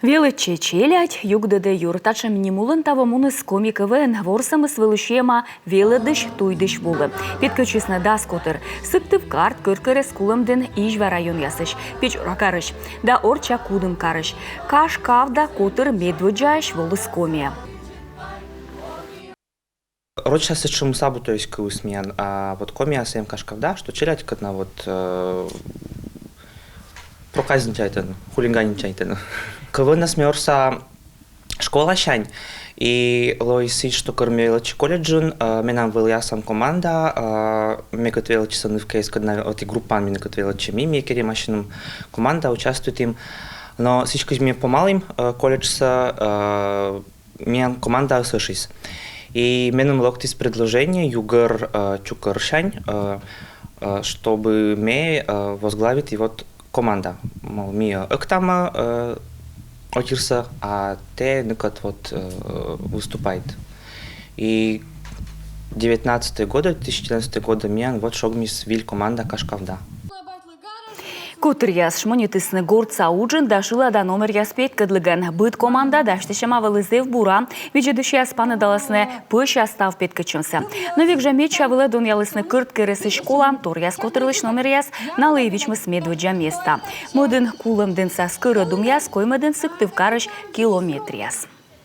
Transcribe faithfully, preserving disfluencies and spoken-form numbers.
Велӧдчӧ челядь, югдӧдӧ юр. Татшӧм ним улын таво муніс коми КВН. Ворсӧмыс вӧлі сиӧма велӧдысь-туйдысь вылӧ. Петкӧдчисны дас котыр: Сыктывкарысь, Кӧрткерӧс, Кулӧмдін, Изьва районъясысь, Печора карысь да орчча Кудымкарысь. «Кашкавда» котыр медводдзаысь воліс Комиӧ. Рочсянь сэтшӧмыс абу, то есть кывйыс миян, а вот Комиас эм «Кашкавда», что челядь, кӧдна вот э, проказничайтӧны, хулиганничайтӧны. КВН-ас ме ворса школасянь, и лоис сідз, что кор ме велӧдчи колледжын, э, менам вӧлі аслам команда, э, мекӧт велӧдчисӧ нывкаыс, кӧдна вот и группаын ме ныкӧд велӧдчи, ми, ми керим ассьыным команда, участвуйтім. Но сідз кыдз ми помалім э, колледжсӧ, э, миян командаыс ӧшис. И меным локтіс предложение югӧр э, чукӧрсянь, э, э, чтобы ме э, возглавить и вот команда. Мол, ми э, ӧктамӧ э, отирсӧ, а тэ ныкӧд вот э, выступайт. И девятнадцатый год, две тысячи девятнадцатый год миян вот шогмис виль команда «Кашкавда». Котыръяс шмонитісны гортса уджын да шылада номеръяс петкӧдлігӧн. Быд команда дасьтысьӧма вӧлі зэв бура. Видзӧдысьяс паныдалісны пӧся став петкӧдчӧмсӧ. Но век жӧ медся вылӧ донъялісны Кӧрткерӧсысь школа. Торъяс котырлысь номеръяс налы и вичмис медводдза места. Мӧдын Кулӧмдінса «Скӧрӧдумъяс», коймӧдын Сыктывкарысь «Километръяс».